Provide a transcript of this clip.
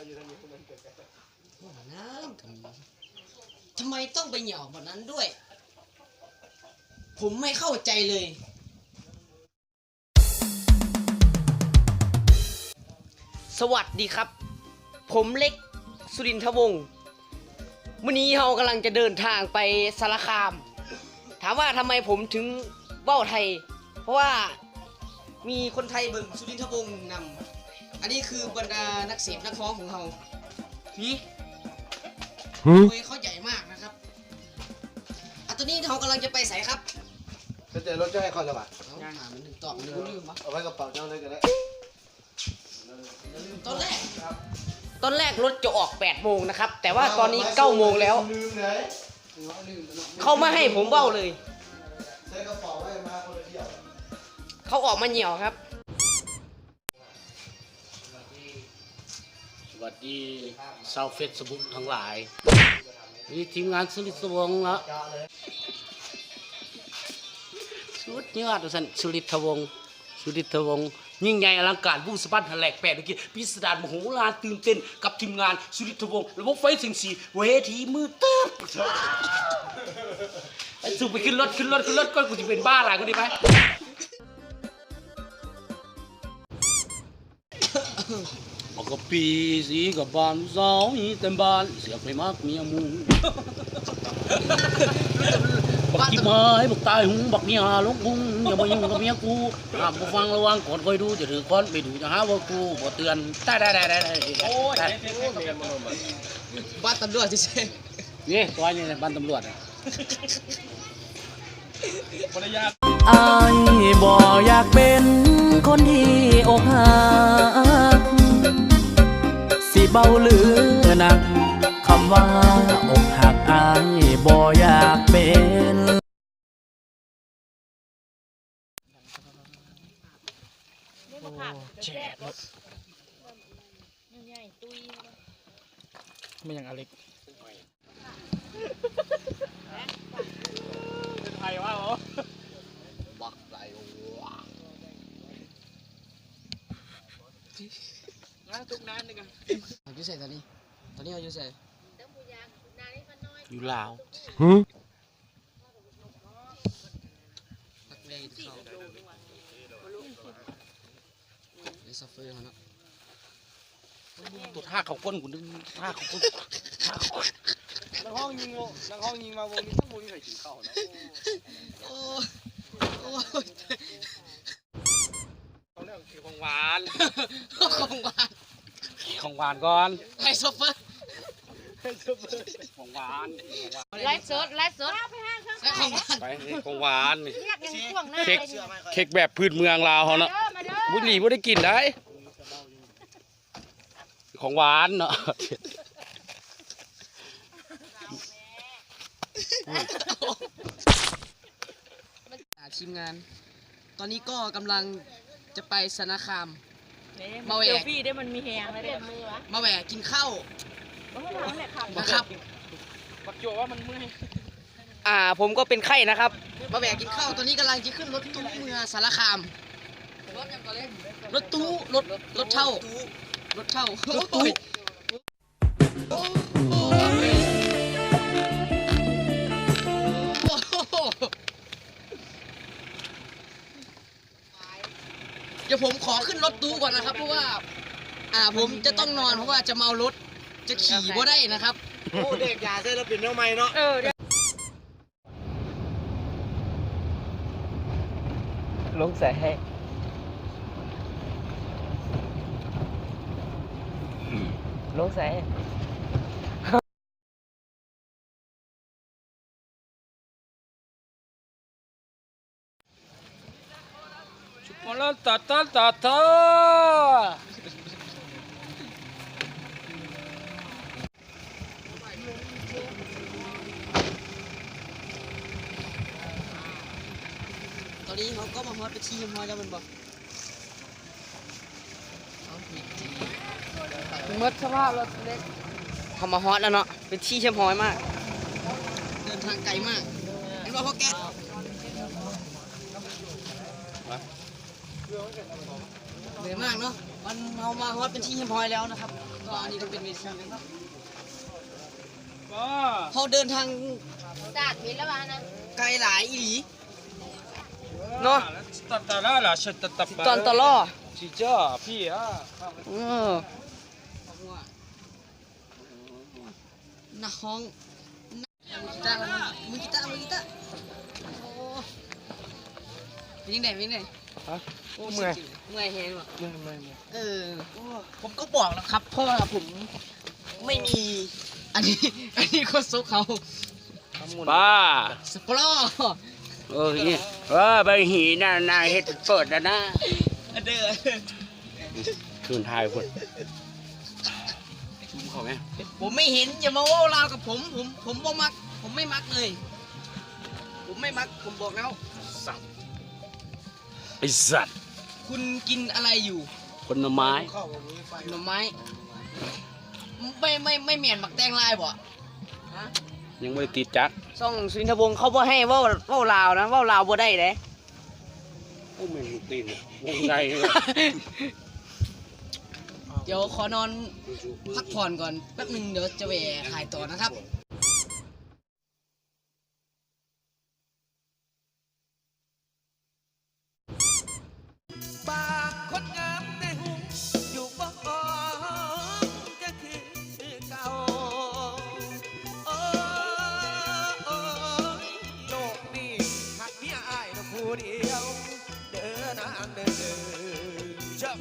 ຫ້ອງນ້ຳກໍມີ ທຳໄມຕ້ອງໄປຫຍໍ້ແບບນັ້ນດ້ວຍ? ຜົມໄມ່ເຂົ້າໃຈເລີຍ. ສະຫວັດດີຄັບ ຜົມເລັກ ສຸລິນທະວົງ. ມື້ນີ້ເຮົາກຳລັງຈະເດີນທາງໄປສາລະຄາມ. ຖາມວ່າທຳໄມຜົມເຖິງເວົ້າໄທ? ເພາະວ່າມີຄົນໄທເບິ່ງສຸລິນທະວົງນຳ. ອັນນີ້ຄືບັນດານັກເສບນັກຮ້ອງຂອງເຮົາ. ນີ້ ຫື ໂອ້ຍ ເຂົາໃຫຍ່ມາກນະຄັບ. ອ່ະ ຕອນນີ້ເຮົາກຳລັງຈະໄປໃສຄັບ? ເຂົ້າໃຈລົດເຈົ້າໃຫ້ຂ້ອຍແລ້ວບາດ. ເອົາ ຖາມມັນໜຶ່ງຕອບໜຶ່ງ ລືມບໍ່? ເອົາໄວ້ກະເປົາເຈົ້າເລີຍກະໄດ້. ຕອນແລກ ຕອນແລກລົດຈະອອກແປດໂມງນະຄັບ ແຕ່ວ່າຕອນນີ້ເກົ້າໂມງແລ້ວ. ເຂົາມາໃຫ້ຜົມເວົ້າເລີຍ ໃສ່ກະເປົາໄວ້ມາຄົນລະທ່ຽວ ເຂົາອອກມາຫຍໍ້ຄັບ. ສະຫວັດດີຊາວເຟສບຸກທັງຫຼາຍ ນີ້ທີມງານສຸລິດທະວົງເນາະ ສຸດຍອດວ່າຊັ້ນ ສຸລິດທະວົງ ສຸລິດທະວົງ ຍິ່ງໃຫຍ່ອະລັງການ ວູສະບັ້ນ ແຫຼກແປກ ກິດ ພິສະດານ ມະໂຫລານ ຕື່ນເຕັ້ນ ກັບທີມງານສຸລິດທະວົງ ລະບົບໄຟແສງສີ ເວທີມືດຕຶບ. ໄປ ສູບ ໄປຂຶ້ນລົດ ຂຶ້ນລົດ ຂຶ້ນລົດກ່ອນ ກູຊິເປັນບ້າຫຼາຍກວ່ານີ້ໄປ. ບັກກະປີສີກັບບ້ານສາວມີແຕ່ບ້ານ ສຽກໄປມັກເມຍໝູ່ ບັກຈິບຫາຍ ບັກຕາຍຫຸງ ບັກເມຍຫາລົກຫຸງ ຢ່າມາຫຍຸ້ງກັບເມຍກູ ຫ້າມບໍ່ຟັງລະວັງກ່ອນຄ່ອຍດູ ຈະຖືກຄ້ອນໄປດູ ຈະຫາວ່າກູບໍ່ເຕືອນ ຕາຍ ໂອ້ຍ ຕາຍ ໂອ້ຍ ແມ່ນບໍ່ເນາະ ບ້ານຕຳຫຼວດ ນີ້ ຊອຍນີ້ ບ້ານຕຳຫຼວດ. ບໍ່ໄດ້ຢາກ ອ້າຍບໍ່ຢາກເປັນຄົນທີ່ອົກຫັກ ຊິເວົ້າຫຼືໜັກ ຄຳວ່າອົກຫັກອ້າຍບໍ່ຢາກເປັນ. ໂອ້ ແຈກເນາະ ແມ່ນຫຍັງອາເລັກ? ເປັນໃຜວະ? ບັກໃດວະ? ມາທຸກນານນີ້ກະ ເຮົາຢູ່ໃສຕອນນີ້? ຕອນນີ້ເຮົາຢູ່ໃສ? ຢູ່ລາວ. ຮຶ? ຕັກແວ່ກິນເຂົ້າ ໄດ້ຊອບເຟີເຮົາເນາະ. ໂຕທາກເຂົ້າກົ້ນກູ ທາກເຂົ້າກົ້ນ ທາກເຂົ້າກົ້ນ. ນັກຮ້ອງຍິງ ນັກຮ້ອງຍິງມາວົງນີ້ ທັງວົງນີ້ໃຜກິນເຂົ້າເນາະ. ໂອ້ຍ ໂອ້ຍ ຂອງຫວານ ຂອງຫວານ ຂອງຫວານກ່ອນ ໃຫ້ຊອບເຟີ ຂອງຫວານ ໄລຟ໌ສົດ ໄລຟ໌ສົດ ຂອງຫວານ ໄປ ຂອງຫວານນີ້ ເຄັກ ເຄັກແບບພື້ນເມືອງລາວເຮົາເນາະ. ບຸດຫຼີ່ບໍ່ໄດ້ກິນໄດ໋ ຂອງຫວານເນາະ. ອ່າ ທີມງານ ຕອນນີ້ກໍກຳລັງຈະໄປສາລະຄາມ ເອີ ມາແຫວະ ເຊລຟີ້ເດ້ ມັນມີແຮງເດ້ ມາແຫວະກິນເຂົ້າ ບໍ່ໃຫ້ເຮົາແຫຼະຄັບ ບັກໂຈວ່າມັນເມື່ອຍ. ອ່າ ຜົມກໍເປັນໄຂ້ນະຄັບ ມາແຫວະກິນເຂົ້າ. ຕອນນີ້ກຳລັງຈະຂຶ້ນລົດຕູ້ເມືອສາລະຄາມ ລົດຕູ້ ລົດ ລົດເຊົ່າ ລົດເຊົ່າ ລົດຕູ້. ດຽວຜົມຂໍຂຶ້ນລົດຕູ້ກ່ອນນະຄັບ ເພາະວ່າ ອ່າ ຜົມຈະຕ້ອງນອນ ເພາະວ່າຈະເມົາລົດ ຈະຂີ່ບໍ່ໄດ້ນະຄັບ. ໂອ້ ແດກຢາໃສ່ແລ້ວເປັນແນວໃໝ່ເນາະ. ລົງໃສ? ລົງໃສ? ຈຸບມາລາຕາຕາຕາຕາ. ຕອນນີ້ເຮົາກໍມາຮອດເປັນທີ່ຮຽບຮ້ອຍແລ້ວແມ່ນບໍ່? ເອົາ ໝົດສະພາບແລ້ວເລັກ. ເຮົາມາຮອດແລ້ວເນາະ ເປັນທີ່ຮຽບຮ້ອຍມາກ. ເດີນທາງໄກມາກ ເຫັນບໍ່ພໍ່ແກະ? ເໜື່ອຍມາກເນາະ ມາ ເຮົາມາຮອດເປັນທີ່ຮຽບຮ້ອຍແລ້ວນະຄັບ ກໍອັນນີ້ກໍເປັນເວທີນະຄັບ ເຮົາເດີນທາງ ສາດເຫັນແລ້ວວ່ານະ ໄກຫຼາຍອີ່ຫຼີເນາະ ສະຕັນຕະລາ ສະຕັນຕະລາ ເອີ ນັກຮ້ອງ ມືກີຕາ ມື ມືກີຕາ ມືກີຕາ ໂອ້ ເປັນຈັ່ງໃດ ເປັນຈັ່ງໃດ? ຮະ? ໂອ້ ເມື່ອຍ ເມື່ອຍແຮງເນາະ ເມື່ອຍ ເມື່ອຍ ເມື່ອຍ ເອີ ໂອ້ ຜົມກໍບອກແລ້ວຄັບ ເພາະວ່າຜົມໄມ່ມີ ອັນນີ້ ອັນນີ້ໂຄສົກເຂົາ ປ້າ ສະປອລ ເອີຍ ເອີ ໃບຫີນນະ ນາເຮັດເປີດແລ້ວນະ ອັນເດີ ຄືນຖ່າຍພຸ້ນ ຊູມເຂົ້າແມ ຜົມໄມ່ເຫັນ ຢ່າມາເວົ້າລາວກັບຜົມ ຜົມ ຜົມບໍ່ມັກ ຜົມໄມ່ມັກເລີຍ ຜົມໄມ່ມັກ ຜົມບອກແລ້ວ ສັດ ໄອ້ສັດ ຄຸນກິນອະໄລຢູ່? ຜົນໜໍ່ໄມ້ ໜໍ່ໄມ້ ໄມ່ ໄມ່ ໄມ່ແມ່ນໝາກແຕງລາຍບໍ? ຍັງບໍ່ໄດ້ຕິດຈັກ ຊ່ອງສຸວິນທະວົງເຂົາບໍ່ໃຫ້ເວົ້າ ເວົ້າລາວນະ ເວົ້າລາວບໍ່ໄດ້ເດ້ ໂອ້ ແມ່ນຕີນ ວົງໃຫຍ່ເລີຍ ດຽວຂໍນອນພັກຜ່ອນກ່ອນແປັບໜຶ່ງ ດຽວຈະແວ່ຖ່າຍຕໍ່ນະຄັບ. ບາງຄົນງາມແຕ່ຫຸ່ມຢູ່ບໍ່ອອກກໍຄືເກົ່າ ໂອ້ຍ ໂລກນີ້ຫາກມີອ້າຍນຳຜູ້ດຽວ ເດີນາງເດີ ເຈົ້າ